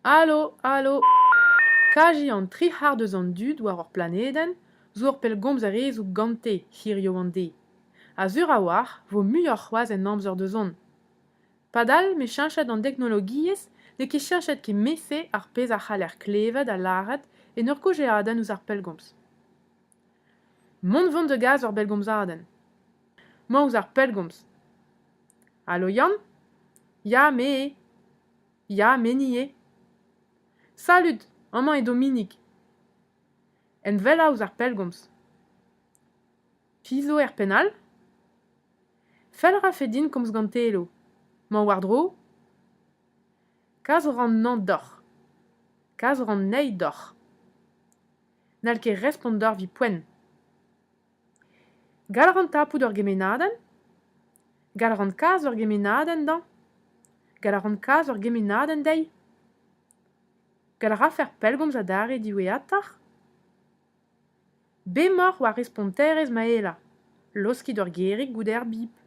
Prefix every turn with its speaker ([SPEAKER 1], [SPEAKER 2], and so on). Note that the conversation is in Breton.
[SPEAKER 1] Alo, alo! Kaji an tri c'hard eus an dud war hor planedenn zo ur pellgomzerezhoù gante hiziv an deiz. Ha sur a-walc'h 'vo muioc'h c'hoazh en amzer da zont. Padal m'eo cheñchet an deknologiezh n'eo ket cheñchet kement-se ar pezh a c'haller klevet ha lâret en ur gaozeadenn ouzh ar pellgomz. Mont 'vont da gas ur bellgomzadenn. Mañ ouzh ar pellgomz. Alo Yann ? Ya, me eo. Ya, me 'ni eo. Salud, amañ eo Dominig. Envellañ ouzh ar pellgomz. Piv zo er penn all ? Fell a rafe din komz gant Telo. 'Mañ war-dro ? Kas a ran 'nañ deoc'h. Kas a ran 'nezhi deoc'h. N'hall ket respont deoc'h evit poent. Gall a ran tapout ur gemennadenn ? Gall a ran kas ur gemennadenn dañ ? Gall a ran kas ur gemennadenn dezhi ? Gall a rafec'h pellgomz adarre diwezhatoc'h ? Bemoc'h war responterezh Maela. Laoskit ur gerig goude ar bip.